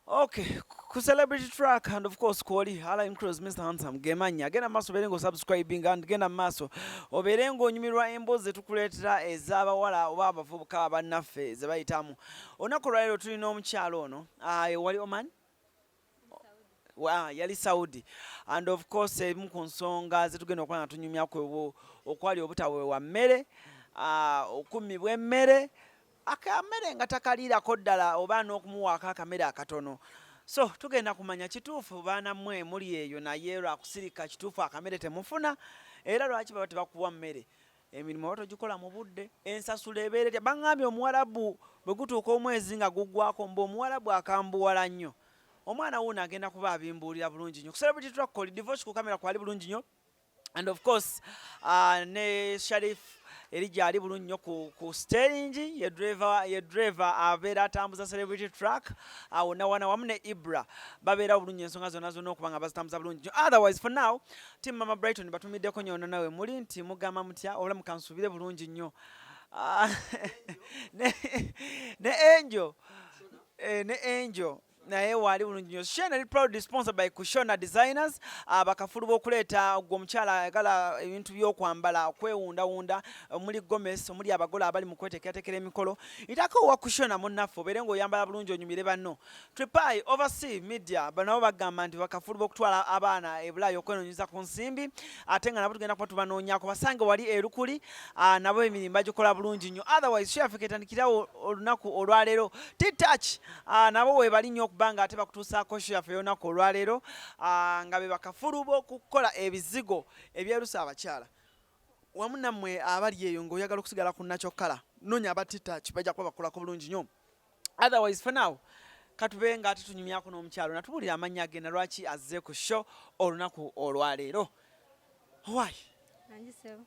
Okay, ku Celebrity Track and of course kwoli Alan Cruz, Mr Handsome gemanya. Genda maaso obeere ng'osubscribing and genda maaso obeere ng'onyumirwa emboozi zetukuleetera ez'abawala oba abavubuka bannaffe ze bayitamu. Olunaku olwaleero tulina omukyalo ono, wali Oman. Yali Saudi and of course ebimu ku nsonga zetugenda okuba nga tunyumyaku okwali obutaweebwa mmere, okummibwa emmere, akamere nga takaliirako ddala oba n'okumuwaako akamere akatono. So tugenda kumanya kituufu baana mmwe muli eyo naye lwakusirika, kituufu akamere temufuna, era lwaki baba tebakuwa mmere, emirimu oba togikola mu budde, ensasula ebeera etya? Baŋŋambye omuwarabu bwe gutuuka omwezi nga guggwako mbu omuwarabu akambuwala nnyo. Omwana wuuno agenda kuba abimbuulira bulungi nnyo. Ku Celebrity Track koli Divosh ku kamera kwali bulungi nnyo and of course ne Sharif eri gyali bulungi nnyo ku steering, ye driver abeera atambuza Celebrity Track awo nawana wamu ne Ibra babeera bulungi, ensonga zonna zonna okuba nga bazitambuza bulungi nnyo. Otherwise for now, team Mama Brighton batumiddeko nnyo nawe muli nti mugamba mutya obulamu, kansuubire bulungi nnyo. Ne Angel, ne Angel naye waali bulungi nnyo. Shena eri proudly sponsored by Kushona Designers, abakafulu b'okuleeta gwe omukyala ayagala ebintu by'okwambala, okwewundawunda, omuli gomesi, omuli abagole abali mu kweteekerateekera emikolo. Itako owa Kushona munnaffe obeere ng'oyambala bulungi onyumire banno. Tripai Oversea Media nabo bagamba nti bakafulu b'okutwala abaana e Bulaaya okwenoonyeza ku nsimbi, ate nga nabo tugenda kuba tubanoonyaako basange wali erukuli, nabo emirimu bagikola bulungi nnyo. Otherwise show yaffe ketandikirawo olunaku olwaleero. T-Touch, nabo weebali nnyo okuba nga ate bakutuusaako show yaffe y'olunaku olwaleero, nga be bakafulu b'okukola ebizigo ebyerusa abakyala wamu nammwe abali eyo ng'oyagala okusigala ku nakyokala, noonya aba T-Touch, bajja kuba bakolako bulungi nnyo. Otherwise for now katube nga ate tunyumyako n'omukyalo natubuulira amannya agenda, lwaki azze ku show olunaku olwaleero. Why? Angisebo.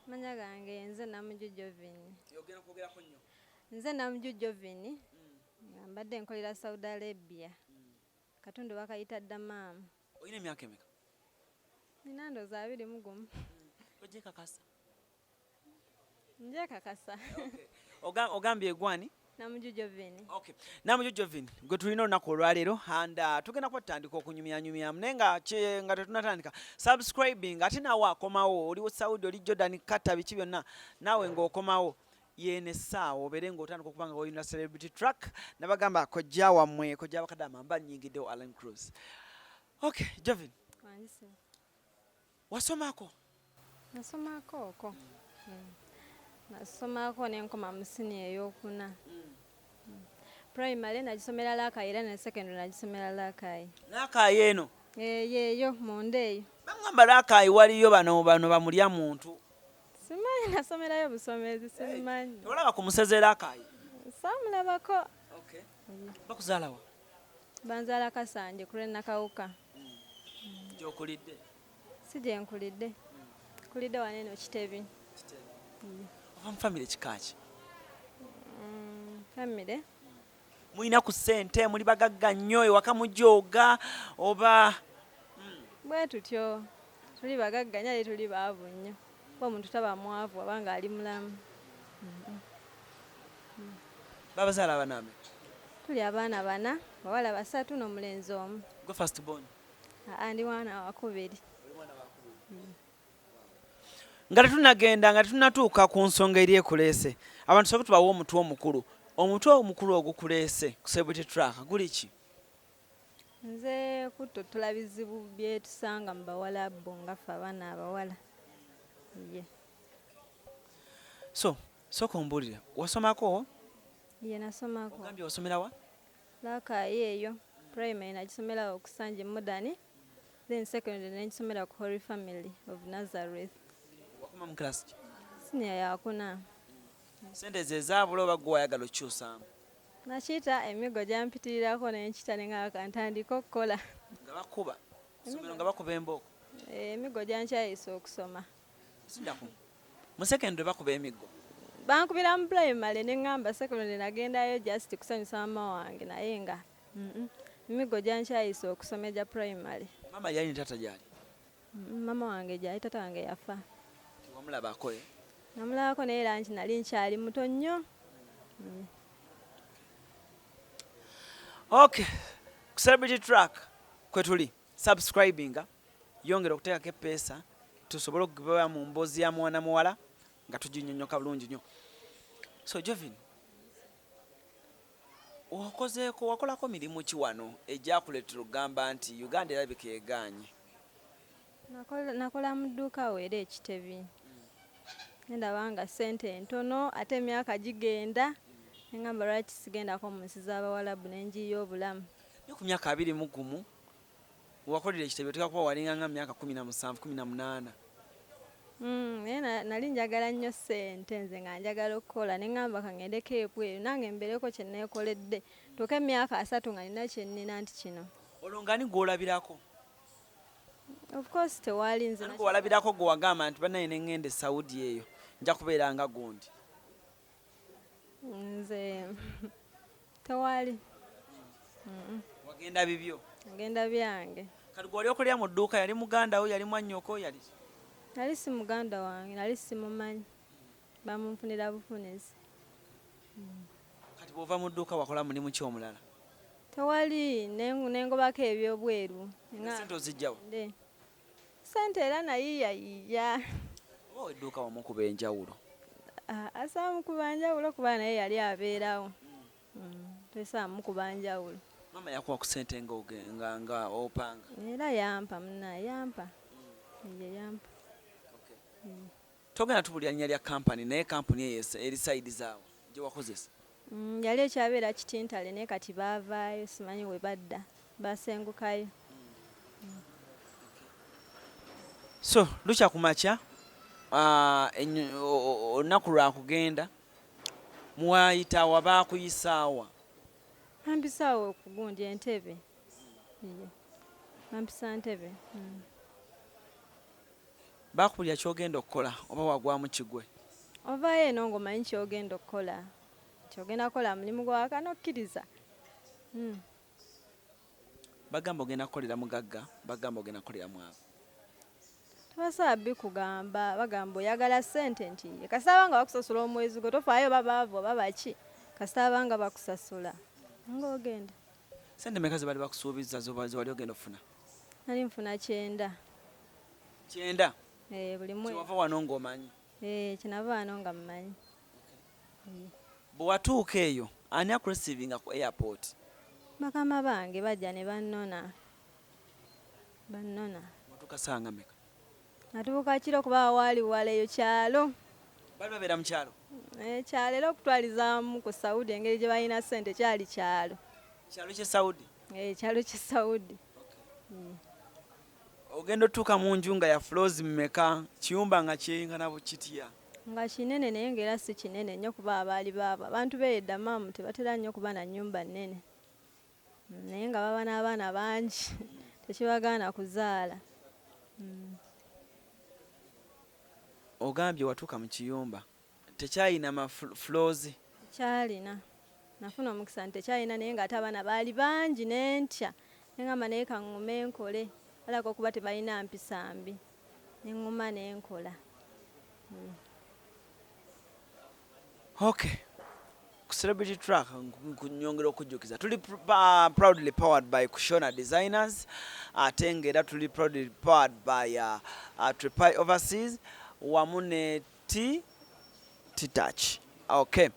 Manya gange nze Namuju Jovin. Yogera kwogerako nnyo. Nze Namuju Jovin. Nga mbadde nkolera Saudi Arabia. Katundu bakayita Dammam. Olina emyaka emeka? Nina ndowooza 21. Tojekakasa? Njekakasa. Ogambye egwani? Namuju Jovin. Okay. Namuju Jovin gwe tulina olunaku olwaleero and tugenda kuba tutandika okunyumyanyumyamu, naye nga nga tetunatandika, subscribing, ate naawe akomawo oli Saudi, oli Jordan, Qatar, biki byonna, naawe ng'okomawo yene essaawa obeere ng'otandika okuba nga olina Celebrity Track. Nabagamba kojja wammwe, kojja bakadama mba nnyingiddewo, Alan Cruz. Okay, Jovin. Wangisebo. Wasomako? Nasomako okwo. Nasomako nenkoma mu siniya eyokuna. Primary nagisomera Lakayi era ne secondary nagisomera Lakayi. Lakayi eno? Eyo munda eyo. Bagamba Lakayi waliyo bano bamulya muntu. Simanyi, nasomerayo busomezi, simanyi. Olaba ku museze Lakayi? Saamulabako. Okay. Bakuzaalawa? Banzaala Kasanje ku lw'e Nakawuka. Gyokulidde? Si gye nkulidde. Nkulidde wano eno Kitebi. Ova mu famire kika ki? Famire. Mulina ku ssente, muli bagagga nnyo ewaka, mujooga oba? Bwe tutyo tuli bagagga nnyo ate tuli baavu nnyo. Kuba omuntu taba mwavu aba nga ali mulamu. Babazaala abaana bameka? Tuli abaana bana, bawala basatu n'omulenzi omu. Gwe first born? Aa, ndi mwana wakubiri. Nga tetunagenda, nga tetunatuuka ku nsonga eri ekuleese, abantu soke tubawe omutwe omukulu. Omutwe omukulu ogukuleese ku Celebrity Track guli ki? Nze kuttotola bizibu byetusanga mu bawalabu nga ffe abaana abawala. Ye. So sooka ombuulire, wasomako? Ye, nasomako. Ogambye wasomera wa? Lakayi eyo. Primary nagisomera ku Sanji Modern, then secondary nengisomera ku Holy Family of Nazareth. Wakoma mu class ki? Siniya yakuna. Sente ze ezaabula oba gwe wayagala okukyusaamu? Nakiyita emigo gyampitirirako nenkita ne nga ntandika okukola. Nga bakuba somero, nga bakuba embooko? Emigo gyankyayisa okusoma. Sindaku mu secondary bakuba emiggo? Bankubira mu primary ne ŋŋamba secondary nagendayo just kusanyusa mama wange, naye nga emigo gyankyayisa okusoma egya primary. Maama yali ne taata gyali? Mama wange gyali, taata wange yafa. Wamulabako, eh? Namulabako naye era nti nali nkyali muto nnyo. Okay. Celebrity Track kwe tuli, subscribinga, yongera okuteekako epeesa tusobole okuba mu mboozi ya mwana muwala nga tuginyonyoka bulungi nnyo. So Jovin, wakozeeko, wakolako mirimu ki wano egyakuleetera okugamba nti Uganda erabika egaanye? Nakola mu dduuka awo era ekitebi, nendaba nga ssente ntono ate emyaka gigenda, nengamba lwaki sigendako mu nsi z'Abawalabu nenjiiya obulamu. Naye ku myaka 21 wakolera ekitebi, oteeka kuba walinga nga myaka 17, 18. Naye nali njagala nnyo ssente, nze nga njagala okukola, ne ŋŋamba kaŋŋendeko ebweru nange mbeereko kye neekoledde, ntuuke emyaka 30 nga nina kye nnina nti kino. Olwo nga ani gw'olabirako? Of course tewali nze. Ani gw'olabirako gwe wagamba nti bannaye ne ŋŋenda e Saudi eyo nja kubeera nga gundi? Nze tewali. Wagenda bibyo? Nagenda byange. Kati gwe wali okolera mu dduuka yali muganda wo, yali mwannyoko, yali? Nali si muganda wange, nali simumanyi, bamunfunira bufunizi. Kati bw'ova mu dduuka wakola mulimu ki omulala? Tewali, nengobako ebyobweru. Ssente ozijjawa? Ssente era nayiiyayiiya. Oba edduuka wamukuba enjawulo? Asaamukuba njawulo kuba naye yali abeerawo. Tesaamukuba njawulo. Maama yakuwa ku ssente nga opanga? Era yampa, munnaye yampa. Ye yampa. Togenda tubulira linnya lya kampani, naye kampuni eyo eri side zaawo gye wakozesa? Yali ekyabeera Kitintale, naye kati baavaayo, simanyi we badda, basengukayo. So lukya ku makya, olunaku lwakugenda, muwayitawa, baakuyisaawa? Bampisaawo okugundi Entebe. Bampisa Ntebe. Bakubulira ky'ogenda okukola oba wagwamu kigwe? Ovaayo eno ng'omanyi ky'ogenda okukola, ky'ogenda kukola mulimu gwa n'okkiriza. Bagamba ogenda kukolera mugagga, bagamba ogenda kukolera mwavu? Tebasobola bikugamba, bagamba oyagala ssente nti kasita nga bakusasula omwezi gwo, tofaayo oba baavu oba baki, kasita nga bakusasula ng'ogenda. Ssente mmeka ze bali bakusuubiza ze wali ogenda okufuna? Nali nfuna 90. 90? Buli mwezi. Kyewava wano ng'omanyi? Kyenava wano nga mmanyi. Bwe watuuka eyo, ani akureceivinga ku airport? Bakama bange bajja ne bannona. Bannona. Watuuka ssaawa nga mmeka? Natuuka kiro kuba waali wala, eyo kyalo. Baali babeera mu kyalo? Kyalo era okutwalizaamu ku Saudi engeri gye balina ssente kyali kyalo. Kyalo ky'e Saudi? Kyalo ky'e Saudi. Ogenda otuuka mu nju nga ya floors mmeka, kiyumba nga kyenkana kitya? Nga kinene, naye ng'era si kinene nnyo kuba abaali baabo abantu beeyedda maamu tebatera nnyo kuba na nnyumba nnene. Naye nga baba n'abaana bangi, tekibagaana kuzaala. Ogambye watuuka mu kiyumba tekyalina ma floors? Kyalina. Nafuna omukisa nti tekyalina, naye ng'ate abaana baali bangi ne ntya. Ne ŋŋamba naye kaŋŋume nkole, balabika okuba tebalina mpisa mbi. Ne ŋŋuma ne nkola. Okay. Ku Celebrity Track nkunyongera okujjukiza tuli proudly powered by Kushona Designers, ate ng'era tuli proudly powered by Tripai Overseas wamu ne T T-Touch. Okay.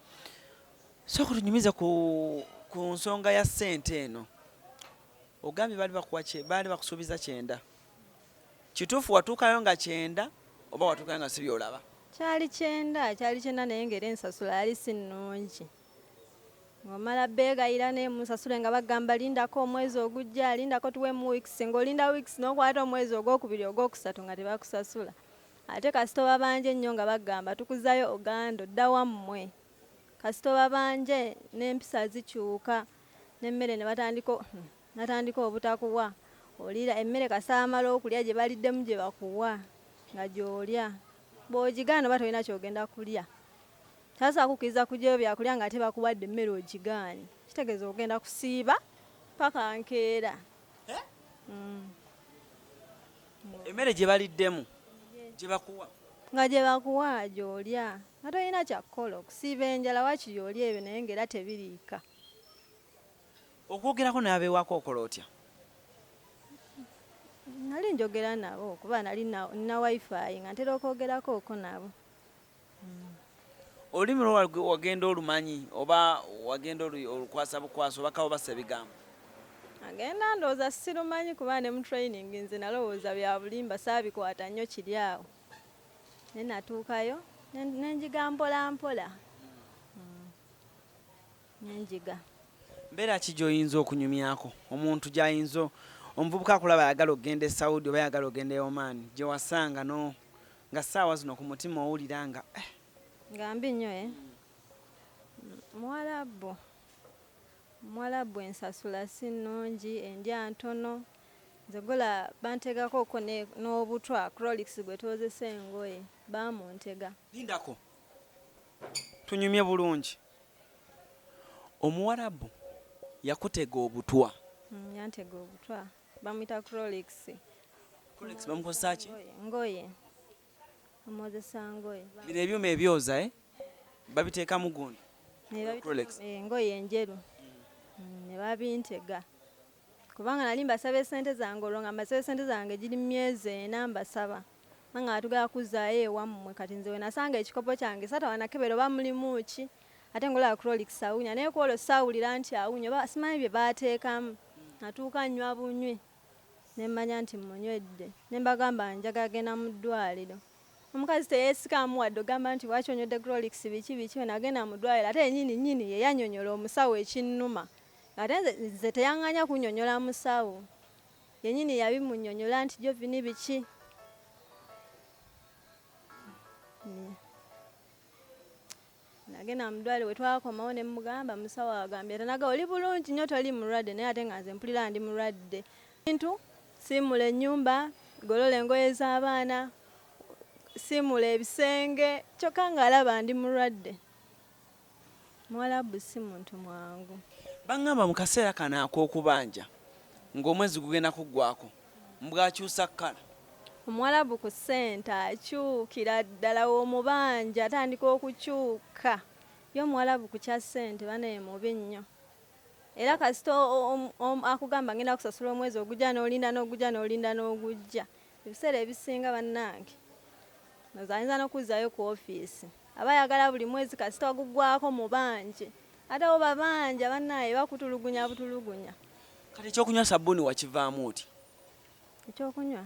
So kutunyumiza ku nsonga ya ssente eno. Ogambye baali bakuwa baali bakusuubiza 90. Kituufu watuukayo nga 90 oba watuukayo nga si by'olaba? Kyali 90, kyali 90, naye ng'era ensasula yali si nnungi. Ng'omala beegayira naye munsasule nga bagamba lindako omwezi ogujja, lindako tuweemu weeks, ng'olinda weeks n'okwata omwezi ogwokubiri, ogwokusatu nga tebakusasula. Ate kasita obabanja ennyo nga bagamba tukuzaayo Uganda, odda wammwe. Kasita obabanje n'empisa zikyuka n'emmere ne batandika obutakuwa. Oliira emmere kasita bamala okulya gye baliddemu gye bakuwa nga gy'olya. Bw'ogigaana oba tolina ky'ogenda kulya. Tasobola kukkiriza kuggyayo byakulya ng'ate bakuwadde emmere ogigaanye. Kitegeeza ogenda kusiiba paka nkeera. Emmere gye baliddemu gye bakuwa? Nga gye bakuwa gy'olya nga tolina kyakukola, okusiiba enjala waakiri olya ebyo naye ng'era tebiriika. Okwogerako n'abewaka okola otya? Nali njogera nabo kuba nali nina wifi nga ntera okwogerako oko nabo. Olulimi lwo wagenda olumanyi oba wagenda olukwasa bukwasa oba kawo bassa ebigambo? Agenda ndowooza sirumanyi kuba ne mu training nze nalowooza bya bulimba, saabikwata nnyo kiri awo. Naye natuukayo ne njiga mpola mpola. Ne njiga. Mbeera ki gy'oyinza okunyumyako omuntu gy'ayinza omuvubuka akulaba ayagala okugenda e Saudi oba ayagala okugenda e Oman gye wasanga no nga ssaawa zino ku mutima owulira nga eh. Nga mbi nnyo eh? Muwalabu. Muwalabu ensasula si nnungi, endya ntono. Nze gola bantegako ko n'obutwa Crolix gwe twozesa engoye baamuntega. Lindako tunyumye bulungi. Omuwarabu yakutega obutwa. Yantega obutwa bamuyita Crolix. Crolix bamukozesa ki? Ngoye. Bamwozesa ngoye. Bino ebyuma ebyoza eh? Babiteekamu gundi. Crolix. Engoye enjeru. Ne babintega. Kubanga nali mbasaba esente zange olwo nga mbasaba esente zange giri myezi ena mbasaba. Nga tugala kuzzaayo ewammwe kati nze we nasanga ekikopo kyange satawa nakebera oba mulimu ki ate ng'olaba Crolix awunya naye ku olwo saawulira nti awunya oba simanyi bye baateekamu. Natuuka nnywa bunywi ne mmanya nti mmunywedde ne mbagamba njagala genda mu ddwaliro. Omukazi teyeesikaamu wadde ogamba nti lwaki onywedde Crolix biki biki we nagenda mu ddwaliro ate yennyini nnyini ye yannyonnyola omusawo ekinnuma. Ate nze teyaŋŋanya kunnyonnyola musawo. Yennyini yabimunnyonnyola nti Jovini biki. Nagenda mu ddwaliro bwe twakomawo ne mmugamba musawo agambye ate naga oli bulungi nnyo toli mulwadde naye ate nga nze mpulira ndi mulwadde. Bintu siimula ennyumba, golola engoye z'abaana, siimula ebisenge kyokka ng'alaba ndi mulwadde. Muwalabu si muntu mwangu. Baŋŋamba mu kaseera kano ak'okubanja ng'omwezi gugenda kuggwako mbw'akyusa kkala. Omuwalabu ku ssente akyukira ddala w'omubanja atandika okukyuka. Ye omuwalabu ku kya ssente banaye mubi nnyo. Era kasita akugamba ngenda kusasula omwezi ogujja n'olinda n'ogujja n'olinda n'ogujja. Ebiseera ebisinga bannange ndowooza ayinza n'okuzzaayo ku ofiisi. Aba ayagala buli mwezi kasita guggwako mubanje. Ate bo babanja bannaye bakutulugunya butulugunya. Kati ekyokunywa sabbuuni wakivaamu otya? Ekyokunywa?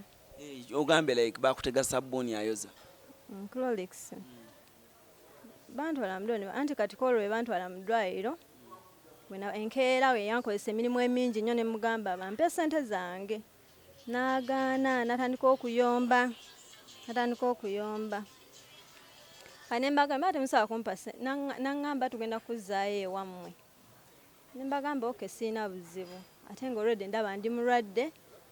Ogambe like bakutega sabbuuni ayoza. Clorix. Bantwala mu ddwaliro anti kati kwolwo bwe bantwala mu ddwaliro enkeera we yankozesa emirimu emingi nnyo ne mugamba bampe ssente zange. N'agaana n'atandika okuyomba n'atandika okuyomba. Kati ne mbagamba temusobola kumpa n'aŋŋamba tugenda kuzzaayo ewammwe. Ne mbagamba okay sirina buzibu ate nga already ndaba ndi mulwadde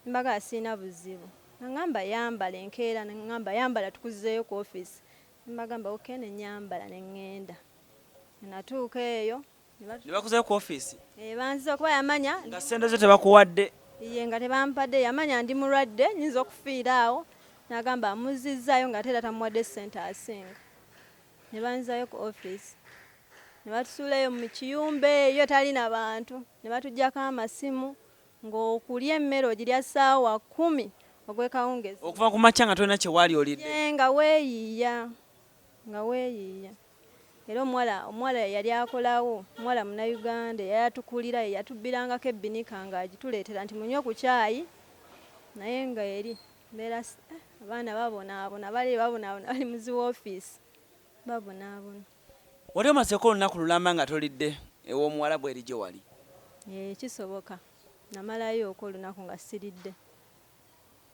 ne mbagamba sirina buzibu. N'aŋŋamba yambala enkeera ne ŋŋamba yambala tukuzzeeyo ku ofiisi. Ne mbagamba okay ne nnyambala ne ŋŋenda. Natuuka eyo ne bakuzaayo ku ofiisi? Banziza kuba yamanya nga ssente zo tebakuwadde. Ye nga tebampadde yamanya ndi mulwadde nnyinza okufiira awo n'agamba amuzzizzaayo ng'ate era tamuwadde ssente asinga. Ne banzizaayo ku ofiisi. Ne batusuulayo mu kiyumba eyo talina bantu ne batuggyako amasimu ng'okulya emmere ogirya ssaawa 10 ogw'ekawungeezi. Okuva ku makya nga tolina kye waali olidde. Ye nga weeyiiya nga weeyiiya. Era omuwala yali akolawo omuwala Munnayuganda eyali atukulira ye yatubbirangako ebbinika ng'agituleetera nti munywe ku caayi naye nga eri mbeera abaana babonaabona bali babonaabona bali mu zi woofiisi babonaabona. Wali omazeeko olunaku lulamba nga tolidde ew'omuwalabu eri gye wali? Kisoboka namalayo okwo olunaku nga siridde.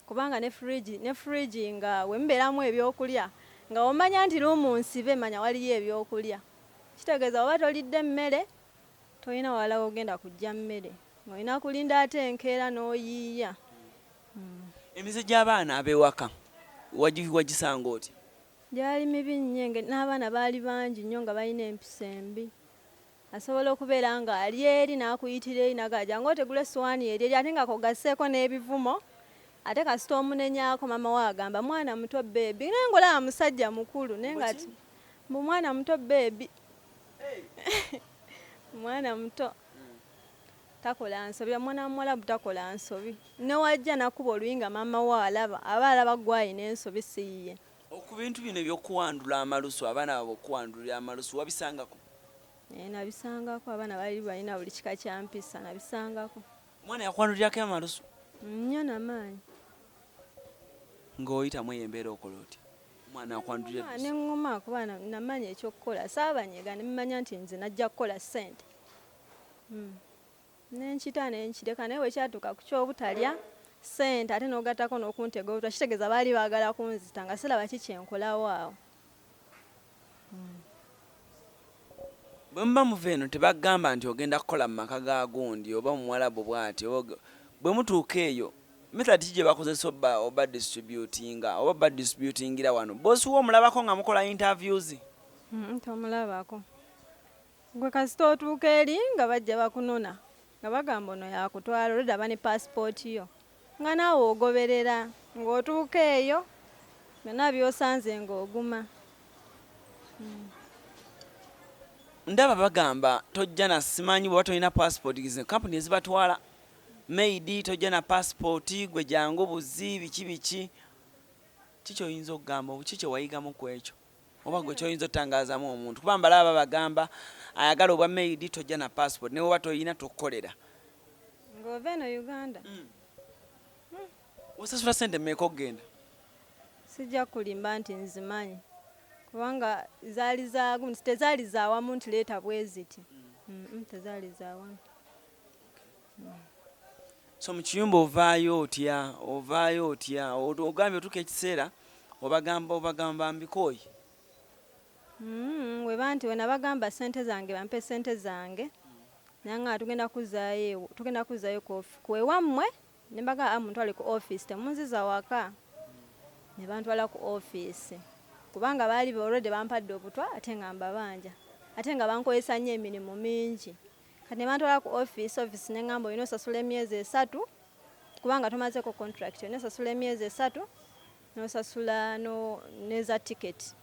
Kubanga ne fridge nga we mubeeramu ebyokulya nga omanya nti luumu nsibe manya waliyo ebyokulya. Kitegeeza oba tolidde mmere tolina walala w'ogenda kuggya mmere olina kulinda ate enkeera n'oyiiya. Emize gy'abaana ab'ewaka wagisanga otya? Gyali mibi nnyo n'abaana baali bangi nnyo nga balina empisa embi. Asobola okubeera ng'ali eri n'akuyitira eri n'agamba jangu otegule essowaani eri eri ate nga k'ogasseeko n'ebivumo ate kasita omunenyaako maama we agamba mwana muto baby naye ng'olaba musajja mukulu naye nga mbu mwana muto baby. Mwana muto. Takola nsobi, omwana wa muwalabu takola nsobi. Newajja nakuba oluyi nga maama we alaba, aba alaba gwe alina ensobi, si ye. Ku bintu bino ebyokuwandula amalusu, abaana baabwe okuwandulira amalusu, wabisangako? Eh, nabisangako. Abaana bali balina buli kika kya mpisa, nabisangako. Omwana yakuwandulirako amalusu? Nnyo namaanyi. Ng'oyitamu eyo embeera okola otya? Omwana akuwandulira Ngoma, neŋŋoma kuba namanya ekyokukola, saabanyega ne mmanya nti nze najja kukola ssente. Nenkita nenkireka, naye bwe kyatuuka ku kyobutalya ssente ate n'ogattako n'okuntega obutwa, kitegeeza baali baagala kunzita, nga siraba ki kyenkolawo awo. Bwe muba muva eno tebagamba nti ogenda kukola mu maka ga gundi oba muwalabu bw'ati oba bwe mutuuka eyo method ki gye bakozesa oba distributinga oba badistributingira wano? Bosi wo omulabako nga mukola interviews? Tomulabako. Gwe kasita otuuka eri nga bajja bakunona, nga bagamba ono yakutwala, olwedda aba ne paasipooti yo, nga naawe ogoberera ng'otuuka eyo byonna by'osanze ng'oguma. Ndaba bagamba tojja na, simanyi bw'oba tolina passport, zino kampuni ezibatwala maid, tojja na passport, gwe jangu buzi biki biki. Ki kyoyinza okugamba, ki kye wayigamu ku ekyo, oba gwe kyoyinza otangaazamu omuntu? Kuba mbalaba bagamba ayagala obwa maid tojja na passport, ne bw'oba toyina tokukolera. Ng'ova eno Uganda? Osasula sente mmeka okugenda? Sijja kulimba nti nzimanyi, kubanga zaali za tezaali zaawamu nti leeta bwe ziti. Tezaali zaawamu. So mu kiyumba ovaayo otya? Ovaayo otya? Ogambye otuuka ekiseera obagamba mbikooye. Weba nti wenabagamba sente zange, bampe sente zange, nanga tugenda kuzaayo, tugenda kuzaayo ku ewammwe, ne mbagamba muntwale ku office, temunziza waka. Ne bantwala ku office kubanga baali already bampadde obutwa, ate nga mbabanja, ate nga bankozesa nnyo emirimu mingi. Kati ne bantwala ku office, office neŋŋamba olina osasula emyezi 3 kubanga tomazeeko contract, olina osasula emyezi 3 n'osasula no neza ticket.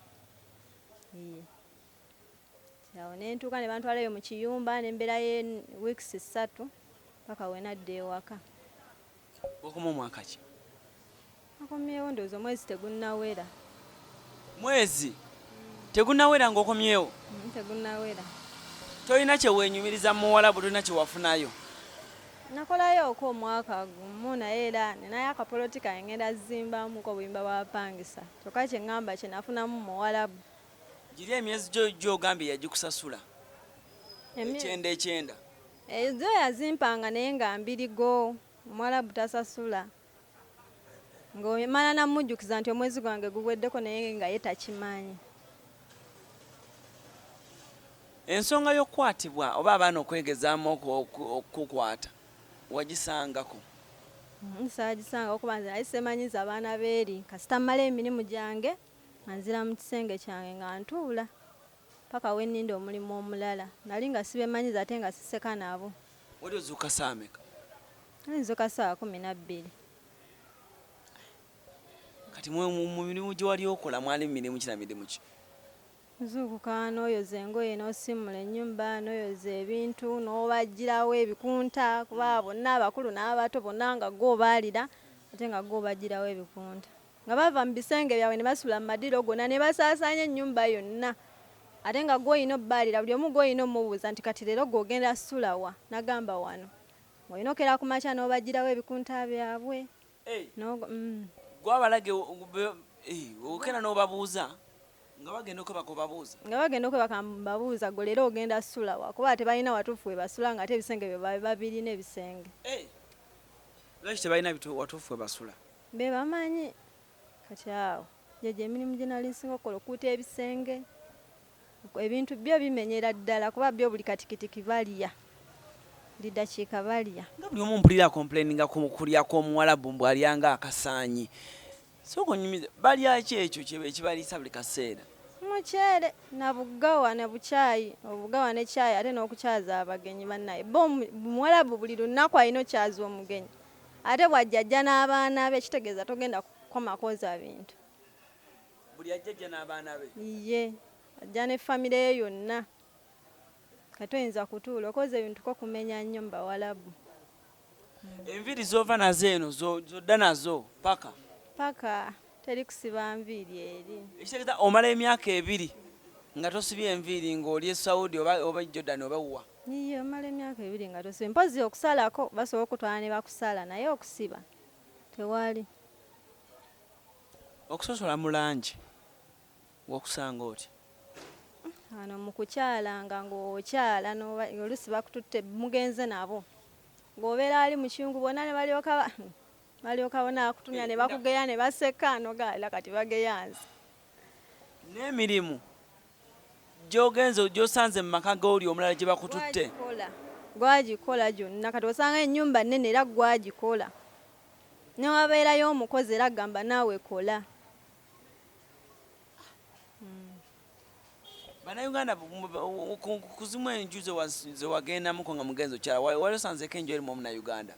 Awo ne ntuuka ne bantwalayo mu kiyumba, ne mbeerayo weeks 3 paka we nadda ewaka. Okoma omwaka ki? Akomyewo ndowooza omwezi tegunnawera. Mwezi tegunnawera ng'okomyewo? Tegunnawera. Tolina kyeweenyumiriza mu muwalabu? Tolina kyewafunayo? Nakolayooko omwaka gumu, naye era ninayo akapoloti kange ngenda zimbamuko obuyumba bw'abapangisa, kyokka kye ŋŋamba kye nafunamu muwalabu. Giri emyezi gyo gyogambye yagikusasula? 90 90? Ezo yazimpanga, naye nga mbirigo, omuwalabu tasasula, ng'omala namujjukiza nti omwezi gwange guweddeko, naye nga ye takimanyi. Ensonga y'okukwatibwa oba abaana okwegezaamu okukukwata wagisangako? Saagisanga okuba nze nali semanyiza abaana beeri. Kasita mmala emirimu gyange nga nzira mu kisenge kyange nga ntuula paka we nninda omulimu omulala. Nali nga sibemanyiza ate nga siseka nabo. Wali ozuuka saameka? Nali nzuuka ssaawa 12. Kati mu mirimu gye wali okola mwali mirimu ki na mirimu ki? Nzuukuka n'oyoza engoye, n'osiimula ennyumba, n'oyoza ebintu, n'obaggyirawo ebikunta, kuba bonna abakulu n'abato bonna nga gwe obaalira, ate nga gwe obaggyirawo ebikunta. Nga bava mu bisenge byabwe ne basula mu madiiro gonna ne basaasaanya ennyumba yonna, ate nga gwe olina obbaalira buli omu, gwe olina omubuuza nti kati leero gwe ogenda sula wa, n'agamba wano. Ng'olina okeera ku makya n'obaggyirawo ebikunta byabwe. Gwe abalage okera n'obabuuza nga bagenda okwebaka, obabuuza? Nga bagenda okwebaka mbabuuza, gwe leero ogenda sula wa, kuba tebalina watuufu we basula, nga ate ebisenge bye babirina ebisenge. Lwaki tebalina watuufu we basula? Be bamanyi. Kati awo gyegyo emirimu gye nali nsinga okukola, okukuuta ebisenge. Ebintu byo bimenyera ddala, kuba byo buli katikitiki balya, buli ddakiika balya. Nga buli omu mpulira acomplaininga ku kulya kw'omuwalabu, mbu alyanga akasaanyi. Sooka onyumize, balya ki ekyo ekibaliisa buli kaseera? Muceere na bugawa na bukyayi, obugawa ne kyayi, ate n'okukyaza abagenyi. Bannaye, bo muwalabu buli lunaku alina okyaza omugenyi, ate bw'ajja ajja n'abaana be, kitegeeza togenda kukoma kwoza bintu. Buli ajja ajja n'abaana be? Ye ajja ne famire ye yonna. Kati toyinza kutuula okoze ebintu ko kumenya nnyo mu Bawalabu. Enviiri z'ova nazo eno zodda nazo paka? Paka, teri kusiba nviiri eri. Ekitegeeza omala emyaka 2 nga tosibye enviiri ng'oli e Saudi oba Jordan oba wa? Iye, omala emyaka 2 nga tosibye. Mpozzi okusalako basobola okutwala ne bakusala, naye okusiba tewali. Okusosola mu langi wakusanga otya? Wano mu kukyalanga ng'okyala oluusi bakututte mugenze nabo. Ng'obeera ali mu kiyungu bonna ne balyoka bona akutumya ne bakugeya ne baseka nogaala kati bageya nze. N'emirimu gy'ogenze gy'osanze mu maka g'oli omulala gye bakututte. Gwagikola gyonna, kati osanga ennyumba nnene era gwagikola. Ne wabeerayo omukozi era agamba naawe kola. Bannayuganda kuzimu enju ze wagendamuko nga mugenzi okyala, wali osanzeeko enju erimu Omunnayuganda?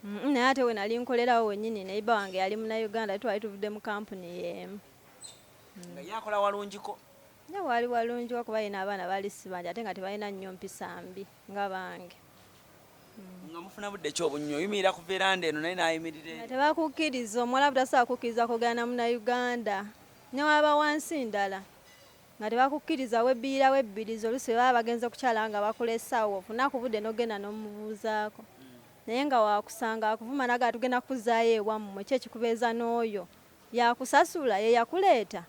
Naye ate we nali nkolerawo wennyini neighbor wange yali Munnayuganda, twali tuvudde mu kampuni y'emu. Nga ye akola walungiko? Ye waali walungiko kuba ye n'abaana baali si bangi ate nga tebalina nnyo mpisa mbi nga bange. Nga mufuna budde ki obunywa? Oyimirira ku veranda eno naye n'ayimirira eno. Tebakukkiriza, Omuwarabu tasobola kukkiriza kwogera na Munnayuganda. Ne waba wansi ndala nga tebakukkiriza, webbirira webbiriza, oluusi bwe baba bagenze kukyala nga bakulese awo ofuna ku budde n'ogenda n'omubuuzaako. Naye nga wakusanga akuvuma n'agamba tugenda kukuzzaayo ewammwe, ki ekikubeeza n'oyo? Yakusasula, ye yakuleeta?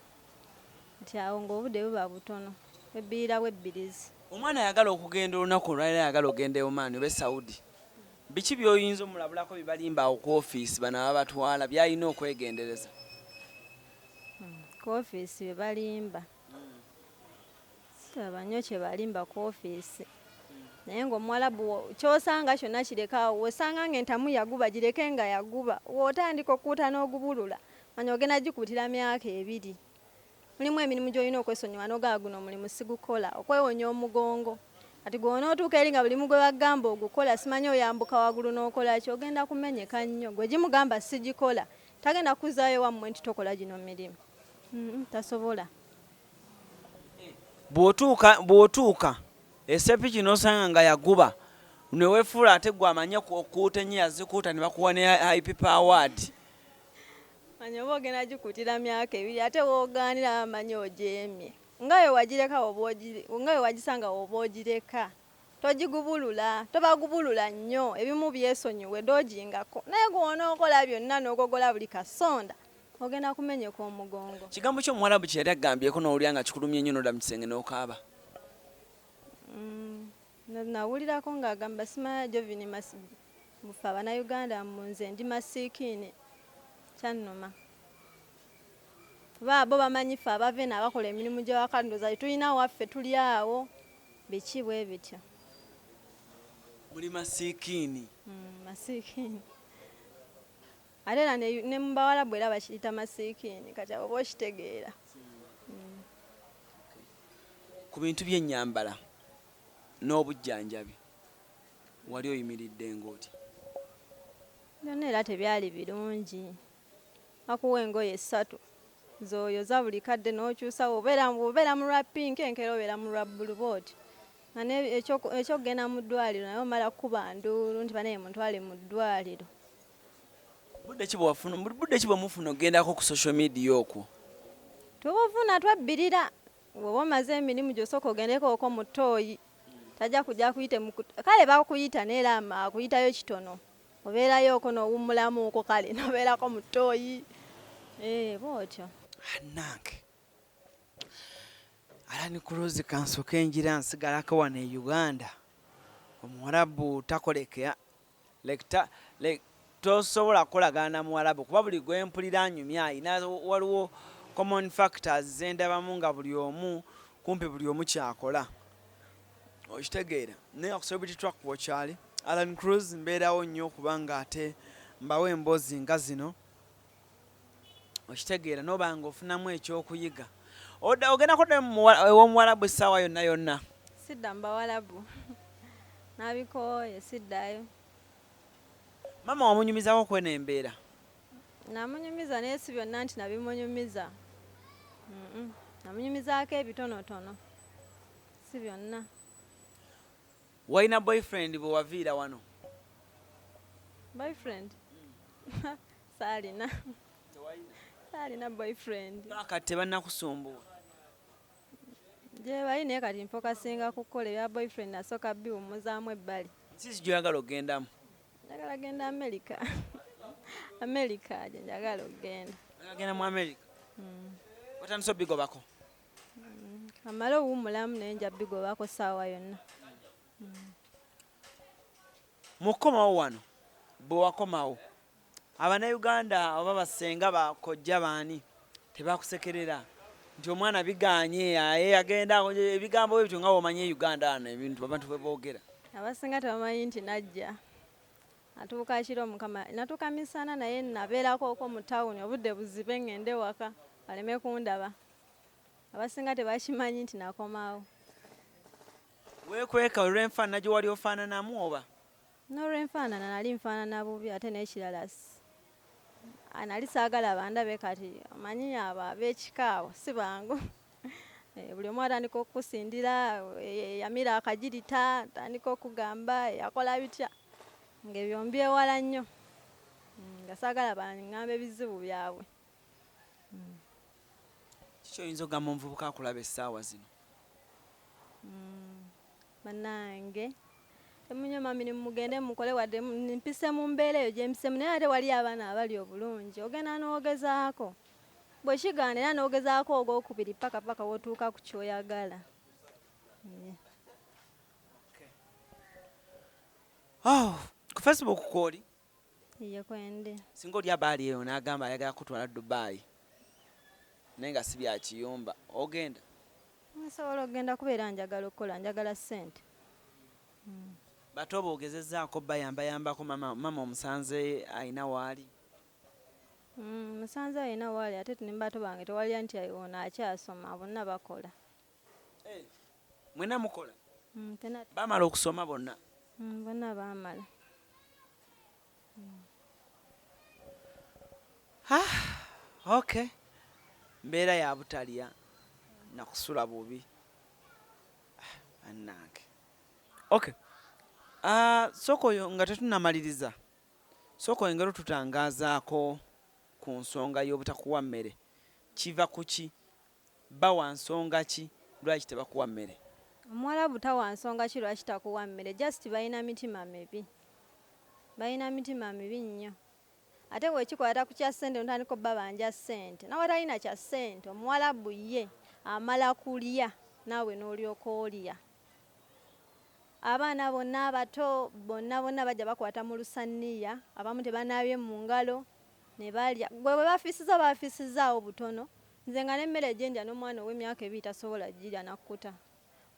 Nti awo ng'obudde buba butono, webbirira bwebbirizi. Omwana ayagala okugenda olunaku olwaleero ayagala okugenda e Oman oba e Saudi, biki by'oyinza omulabulako bibalimba awo ku ofiisi bano ababatwala by'alina okwegendereza? Ku ofiisi bye balimba. Siraba nnyo kye balimba ku ofiisi. Naye ng'Omuwarabu ky'osanga kyonna kireke awo, w'osanga ng'entamu yaguba gireke nga yaguba, w'otandika okukuuta n'ogubulula manya ogenda gikuutira myaka 2. Mulimu emirimu gy'olina okwesonyiwa n'ogamba guno omulimu sigukola, okwewonya omugongo. Kati gwe onootuuka eri nga buli mulimu gwe bagamba ogukola, simanyi oyambuka waggulu n'okola ki, ogenda kumenyeka nnyo. Gwe gimugamba sigikola, tagenda kuzzaayo wammwe nti tokola gino mirimu. Tasobola. Bw'otuuka esepiki n'osanga nga yaguba, ne weefuula ate gwe amanyi okukuuta ennyo yazikuuta ne bakuwa ne high people award. Manya oba ogenda gikuutira myaka 2 ate w'ogaanira bamanyi ojeemye. Nga we wagireka nga we wagisanga oba ogireka. Togigubulula, tobagubulula nnyo, ebimu byesonyiwe doojingako. Naye gwe onookola byonna n'ogogola buli kasonda, ogenda kumenyeka omugongo. Kigambo ky'Omuwarabu kye yali akugambyeko n'owulira nga kikulumye nnyo n'odda mu kisenge n'okaaba? Nawulirako ng'agamba simanya Jovini ffe Abannayuganda mbu nze ndi masiikiini, kyannuma. Kuba bo bamanyi ffe abava eno abakola emirimu gy'ewaka ndowooza tetulina waffe tuli awo, biki bwe bityo. Muli masiikiini? Masiikiini. Ate era ne mu Bawarabu era bakiyita masiikiini, kati abo oba okitegeera. Ku bintu by'ennyambala n'obujjanjabi wali oyimiridde ng'otya? Byonna era tebyali birungi. Bakuwa engoye 3 z'oyoza buli kadde n'okyusa, bw'obeera mu lwa pink enkeera obeera mu lwa bbulu bw'otyo. Eky'okugenda mu ddwaliro naye omala kukuba nduulu nti banaye muntwale mu ddwaliro. Budde ki bwe mufuna okugendako ku social media okwo? Tubufuna twebbirira. Bw'oba omaze emirimu gy'osooka ogendeko okwo mu ttooyi, tajja kujja akuyite kale bakuyita naye era akuyitayo kitono. Obeerayo okwo n'owummulamuuko kale n'obeerako mu ttooyi. Bw'otyo. Annange. Allan Cruz kansooke ngira nsigalako wano e Uganda. Omuwarabu takolekea. Like, tosobola kukolagana na Muwarabu kuba buli gwe mpulira anyumya ayina waliwo common factors ze ndabamu nga buli omu kumpi buli omu ky'akola. Okitegeera. Naye ku Celebrity Track bw'okyali, Allan Cruz mbeerawo nnyo kubanga ate mbawa emboozi nga zino. Okitegeera n'oba ng'ofunamu ekyokuyiga. Ogenda kuddayo ew'Omuwarabu essaawa yonna yonna? Sidda mu Bawarabu. Nabikooye siddayo. Maama wamunyumizaako kweno embeera? Namunyumiza naye si byonna nti nabimunyumiza. Namunyumizaako ebitonotono. Si byonna. Walina boyfriend bwe waviira wano? Boyfriend? Saalina. Saalina boyfriend. Paka tebannakusumbuwa? Gye bali, naye kati nfokasinga kukola. Ebya boyfriend nasooka biwummuzaamu ebbali. Nsi ki gy'oyagala okugendamu? Njagala genda America. America gye njagala okugenda. Oyagala genda mu America? Watandise obigobako? Kamale owummulamu, naye nja bigobako ssaawa yonna. Mu kukomawo wano, bwe wakomawo, Abannayuganda oba basenga, bakojja, baani tebakusekerera nti omwana biganye, aye agenda, ebigambo ebyo nga bw'omanyi e Uganda wano ebintu abantu bwe boogera? Abasinga tebamanyi nti najja. Natuuka kiro, Mukama, natuuka misana, naye nabeerako okwo mu tawuni obudde buzibe ŋŋende waka baleme kundaba. Abasinga tebakimanyi nti nakomawo. Weekweka olw'enfaanana gye wali ofaananamu oba? N'olw'enfaanana, nali nfaanana bubi, ate n'ekirala nali saagala bandabe. Kati omanyi abo ab'ekika abo si bangu. Buli omu atandika okukusindira, yamira akagirita, atandika okugamba yakola bitya, ng'ebyo mbyewala nnyo. Nga saagala baŋŋambe ebizibu byabwe. Kiki oyinza okugamba omuvubuka akulaba essaawa zino? Bannange, temunyoma mirimu, mugende mukole. Wadde mpise mu mbeera eyo gye mpisemu, naye ate wali abaana abali obulungi. Ogenda n'ogezaako, bwe kigaana era n'ogezaako ogwokubiri, paka paka w'otuuka ku ky'oyagala. Yeah. Oh, ku Facebook kwoli? Ye, kwendi. Singa oli aba ali eyo n'agamba ayagala kutwala Dubai, naye nga si bya kiyumba, ogenda? Nsobola okugenda, kubeera njagala okukola, njagala ssente. Bato oba ogezezzaako bayambayambako? Mama, mama omusanze ayina waali? Musanze alina waali, ate ne bato bange tewali nti ono akyasoma, bonna bakola. Mwena mukola? Ffenna. Bamala okusoma bonna? Bonna baamala. Okay, mbeera ya butalya nakusula bubi. Ah, bannange. Okay. Ah, sooka oyo nga tetunamaliriza, sooka oyongere otutangaazaako ku nsonga y'obutakuwa mmere. Kiva ku ki? Bawa nsonga ki lwaki tebakuwa mmere? Omuwalabu tawa nsonga ki lwaki takuwa mmere, just balina mitima mibi, balina mitima mibi nnyo. Ate bwekikwata ku kya ssente, notandika obbabanja ssente, nawe talina kya ssente. Omuwalabu ye amala kulya naawe n'olyoka olya. Abaana bonna abato bonna bonna bajja bakwata mu lusaniya, abamu tebanaabye mu ngalo ne balya. Gwe bwe bafiisiza, bafiisizaawo butono. Nze nga n'emmere gyendya n'omwana ow'emyaka 2 tasobola girya nakkuta,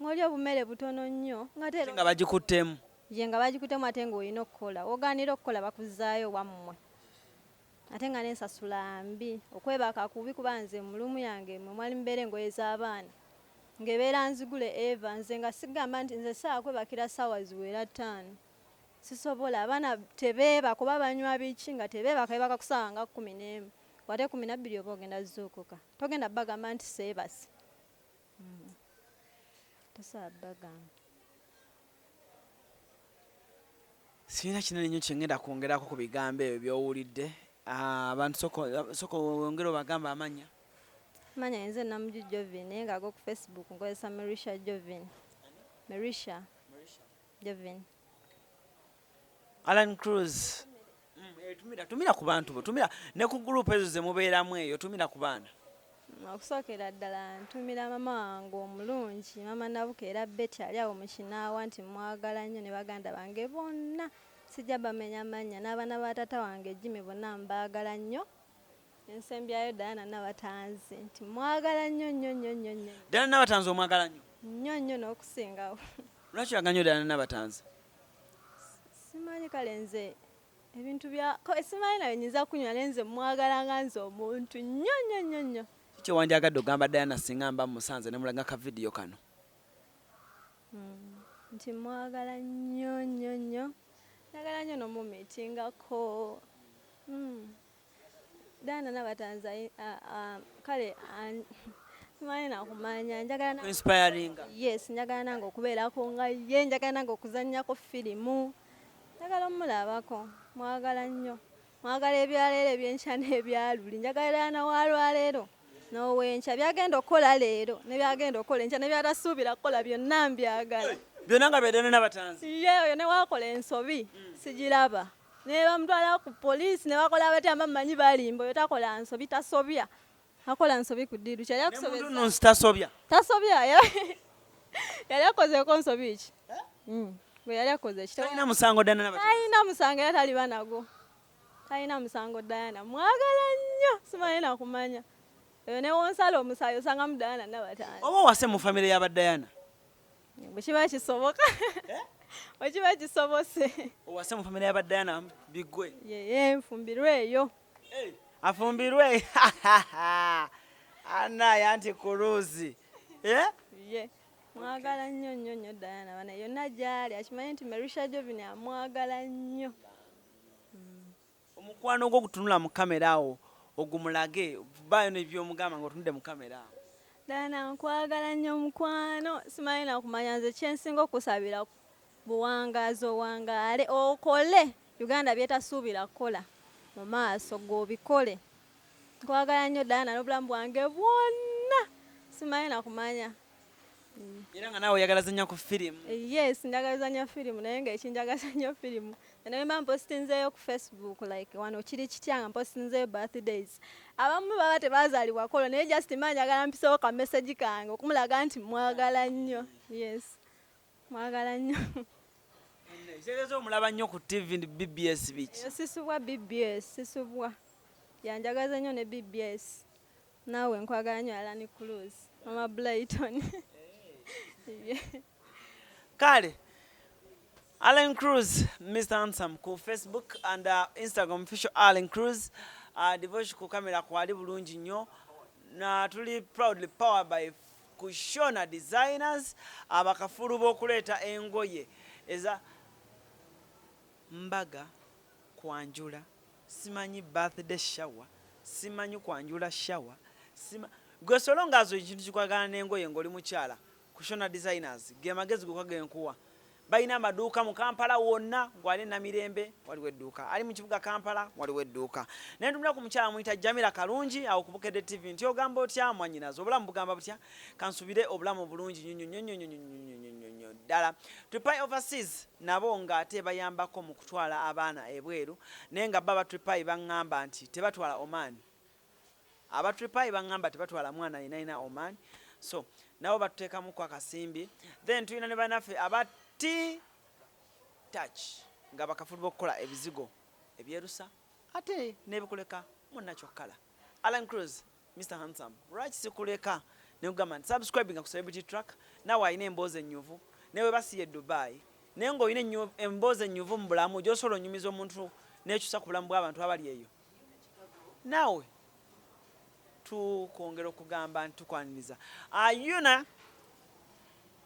ng'oli obumere butono nnyo, nga ate nga bagikuttemu. Ye, nga bagikuttemu, ate ng'olina okukola. Ogaanira okukola, bakuzzaayo wammwe, ate nga n'ensasula mbi, okwebaka kubi, kuba nze mu room yange mwe mwali mubeera engoye z'abaana, ng'ebeera nzigule eva. Nze nga sigamba nti nze saawa kwebakira ssaawa ziwera 5, sisobola. Abaana tebeebaka, oba banywa biki, nga tebeebaka, beebaka ku ssaawa nga 11, ate 12 oba ogenda zuukuka. Togenda bagamba nti seebase. Tosobola bagamba. Sirina kinene nnyo kyengenda kwongerako ku bigambo ebyo by'owulidde. Ah, abantu sooka wongere obagamba amannya. Manya nze Namuju Jovin, naye nga ku Facebook nkozesa Merisha Jovin, Merisha Jovin. Alan Cruz. Tumira, tumira ku bantu bo, tumira ne ku group ezo ze mubeeramu eyo, tumira ku baana. Okusookera ddala ntumira mama wange omulungi, mama Nabukeera Betty, ali awo mu Kinaawa, nti mwagala nnyo, ne baganda bange bonna, sijja bamenya mannya, n'abaana ba taata wange Jimmy, bonna mbaagala nnyo. Ensembyayo Diana Nabatanzi, nti mwagala nnyo nnyo nnyo nnyo nnyo. Diana Nabatanzi omwagala nnyo? Nnyo nnyo n'okusingawo. Lwaki oyagala nnyo Diana Nabatanzi? Simanyi, kale nze ebintu bya simanyi naye nyinza kunywa, naye nze mwagala nga nze omuntu nnyo nnyo nnyo nnyo. Kiki wandyagadde ogamba Diana singa mba musanze ne mulaga ka vidiyo kano? Nti mwagala nnyo nnyo nnyo, njagala nnyo n'omumiitingako. Diana Nabatanzi, kale Simanyi nakumanya, njagala Inspiringa. Yes, njagala nange okubeerako nga ye, njagala nange okuzannyako firimu, njagala omulabako, mwagala nnyo, mwagala ebyaleero, ebyenkya n'ebyaluli. Njagala nawalwaleero n'owenkya, byagenda okukola leero nebyagenda okukola enkya nebyatasuubira kukola, byonna mbyagala. Byonna nga byadana n'abatanzi. Ye oyo newakola ensobi sigiraba, ne bamutwala ku poliisi ne bakola batya, mbamanyi balimba. Oyo takola nsobi, tasobya, akola nsobi ku ddiiru kyali akusobeza. Nunsi tasobya. Tasobya. Yali akozeeko nsobi ki? Bwe yali akoze ki? Talina musango ddana n'abatanzi. Talina musango era taliba nagwo, talina musango. Diana mwagala nnyo, simanyi nakumanya. Eyo newonsala omusaayi osangamu Diana Nabatanzi. Oba owase mu famire y'abadayana. Bwe kiba kisoboka, bwe kiba kisobose. Owase mu famire y'abadayana biggwe. Yeye, nfumbirwe eyo. Afumbirwe anaye anti kuluzi. Eh? Ye mwagala nnyo nnyo nnyo Diana bana, yonna gyali akimanyi nti Merisha Jovin amwagala nnyo. Omukwano gwo gutunula mu kamera awo, ogumulage bayo nebyomugamba ng'otunudde mu kamera awo. Diana, nkwagala nnyo mukwano, simanyi nakumanya. Nze kyensinga okusabira buwangaazi, owangaale, okole Uganda byetasuubira kukola mu maaso, g'obikole. Nkwagala nnyo Diana n'obulamu bwange bwonna, simanyi nakumanya. Era nga naawe oyagala zanya ku firimu. Yes, njagala nya firimu, naye nga ekinjagaza nnyo firimu, naye mba mpostinzeeyo ku Facebook, like wano kiri kitya nga mpostinzeeyo birthdays, abamu baba tebazaalibwa kolo, naye just mba njagala mpisewo ka message kange okumulaga nti mwagala nnyo. Yes, mwagala nnyo. Kitegeeza omulaba nnyo ku TV ndi BBS biki? Eyo sisubwa BBS, sisubwa, yanjagaza nnyo ne BBS. Naawe nkwagala nnyo, Alan Cruz, mama Brighton. Yeah. Kale Alan Cruz, Mr Handsome ku Facebook and Instagram official Alan Cruz. Devotion ku kamera kwali bulungi nnyo, na tuli proudly powered by Kushona Designers, abakafulu b'okuleeta engoye eza mbaga, kwanjula, simanyi birthday shower, simanyi kwanjula shower, gwe solo ngaazo ekintu kikwagana n'engoye ng'oli mukyala. Kushona Designers ge magezi gokka genkuwa. Balina amaduuka mu Kampala wonna, gwali Namirembe waliwo edduuka, ali mu kibuga Kampala waliwo edduuka. Naye ntumira ku mukyala muyita Jamira Kalungi awo ku Bukedde TV nti ogamba otya mwanyinaze, obulamu bugamba butya? Kansubire obulamu bulungi nnyo nnyo nnyo nnyo nnyo nnyo nnyo nnyo ddala. Tripai Overseas nabo ng'ate bayambako mu kutwala abaana ebweru, naye nga baba Tripai baŋŋamba nti tebatwala Oman. Aba Tripai baŋŋamba tebatwala mwana yenna yenna Oman, so nabo batuteekamuku akasimbi. Then tulina ne bannaffe aba T Touch nga bakafulu b'okukola ebizigo ebyerusa ate n'ebikuleka munakyokkala. Alan Cruz, Mr Handsome, lwaki sikuleka nekugamba nti subscribe nga ku Celebrity Track? Naawe alina emboozi ennyuvu, newe basiye Dubai, naye ng'olina emboozi ennyuvu mu bulamu gy'osobola onyumiza omuntu n'ekyusa ku bulamu bw'abantu abali eyo, naawe tukwongera okugamba nti tukwaniriza. Yuna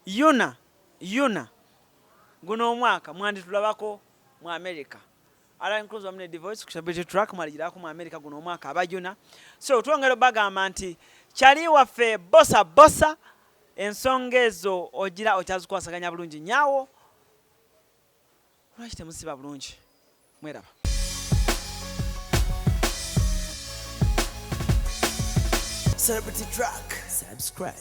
yuna yuna, guno omwaka mwanditulabako mu America. Alan Cruz wamu ne Divoice ku Celebrity Track, mwaligirako mu America guno omwaka aba yuna. So twongera obagamba nti kyali waffe bosa bosa, ensonga ezo ogira okyazikwasaganya bulungi nyaawo. Lwaki temusiba bulungi? Mweraba. Celebrity Track. Subscribe.